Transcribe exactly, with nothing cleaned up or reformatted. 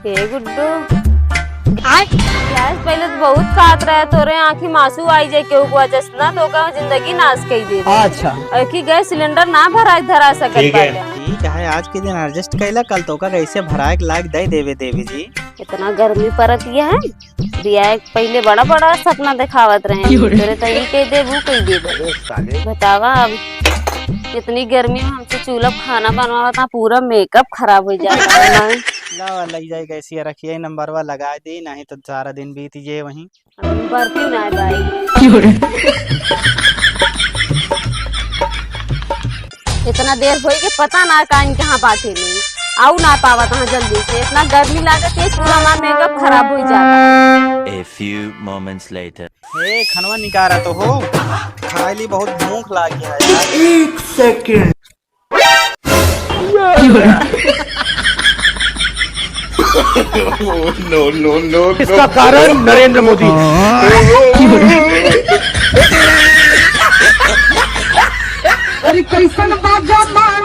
ए गुड्डू, आय? गैस पहिले तो बहुत खात रहे, तोरे आँखी में आँसू आई जाए केहू को वजह से ना, तो ओकर जिंदगी नाश कई दे। अच्छा। अबकी गैस सिलेंडर ना भराए धरा सकत ठीक है। बाटे। ठीक है, आज के दिन adjust कैला, कल तोका कैसे भराए के लाग दे देवे देवी जी। इतना गर्मी परत ये है, बियाह के पहिले बड़ा बड़ा सपना देखावत रहे। क्यों रे? तोरे तो ई कह देबू, कह देबू। अरे साले। बतावा अब, इतनी गर्मी में हमसे चूल्हा पे खाना बनवावत ना, पूरा makeup खराब हो जाता है। लावा, लई जाए गैसिया रखिए, नंबरवा लगा दी, नहीं तो सारा दिन बीत जाए वहीं। हम बरती ना है भाई। क्यों रे? इतना देर होई के पता ना का इनके यहाँ बाटे नहीं, आऊ ना पावत हाँ जल्दी से। इतना गर्मी लागत है, पूरा हमार makeup खराब हो जाता। A few moments later. ए, खनवा निकारा तो हो, खाए ली बहुत भूख लागी है यार। एक सेकंड। No, no, no, no. इसका कारण नरेंद्र मोदी। अरे कैसन बाजा मार